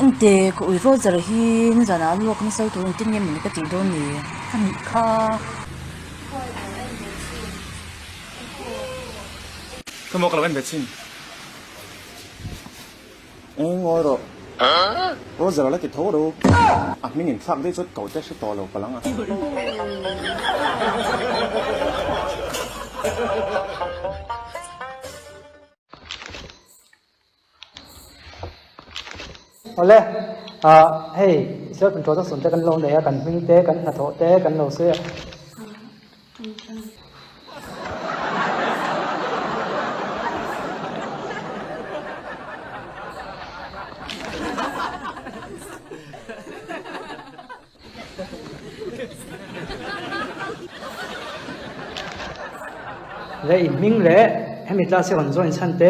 Engte ka ui Roger hi nizanah a luak nasa lutuk engtin nge mawni ka tih dawn ni a nih kha. Ka maw ka lo en ve chin. Eng ngawi rawh. Roger a la ti tho ro. A hming in thlak daih chuan ko te hre tawh lo palh ang a. Awle, ah hei self introduction te kan lo nei a, kan hming te, kan hnathawh te kan lo sawi a. Leh in hming leh hemi class hi rawn join chhan te.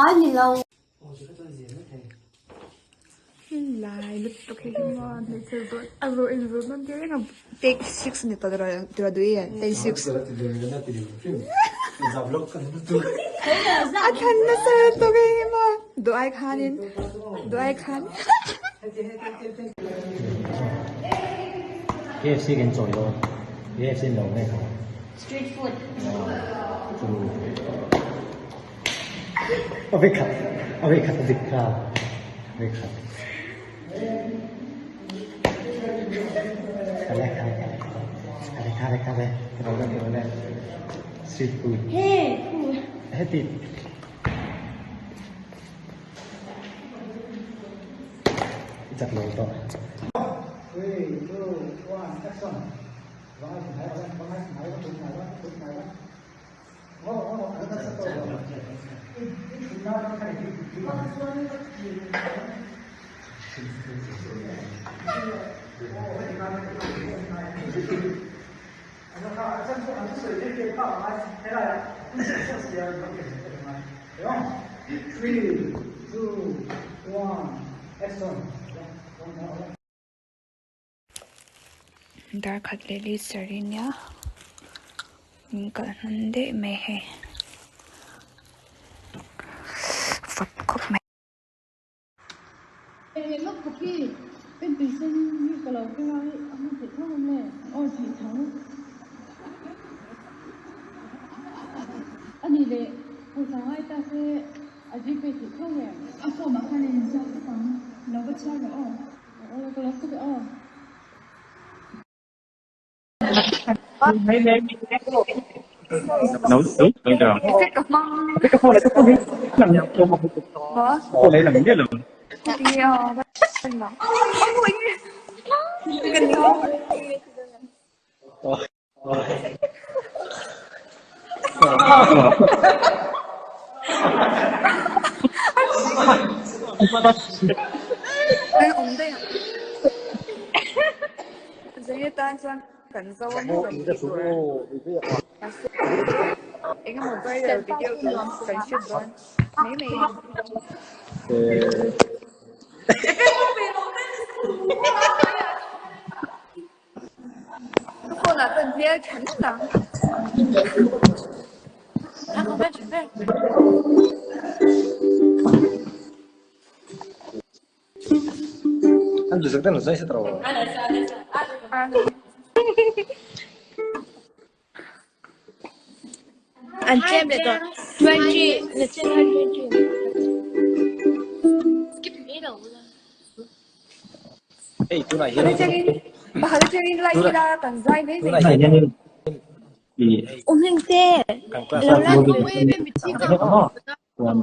A ni lo. Lai lutuk hi hi maw hmeichhe zawrh a zawrh in zawrh nawn tir reng a take six ni tawh tira duh i take six a thlan nasa lutuk hi hi maw duh ai khanin duh ai khan KFC kan chawi dawn KFC an lo nge kha street food A vei khat a vei khat a dik kha a vei khat kale kale kale kale kale kale kale kale street food heti chak lo tawh. 3 2 1 action Dar khat leh li sarih ania min kalh hman daih mai hei vawt khawp mai. An tlem leh tawh 20 nachin khan 20 skip mai lo ula. Hei tunah hian tunah hian i Um heng te kan class lo la chuan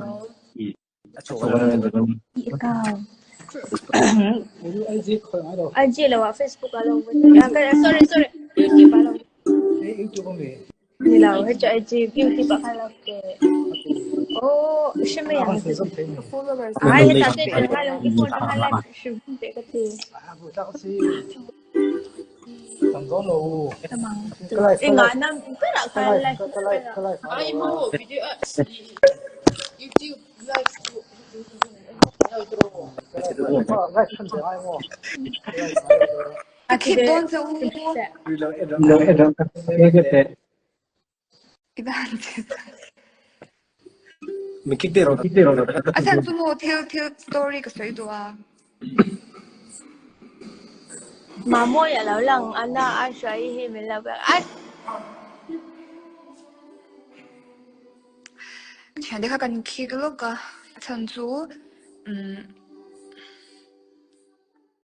i a chho kan i account IG lo ah Facebook ah lo sorry sorry YouTube ah lo ni lo hei chu IG YouTube ah khan lo ke oh hre mai ang ai heta te te kha lo i phone kha live hrim te ka ti Enga nam pera kha live pera. A khip dawn che u. I van ti A chhan chu maw thil thil story ka sawi duh a. Mamawi a lo lang a na a hruai hi min lo biak a. Thiante kha kan khik lawk a, a chhan chu umm.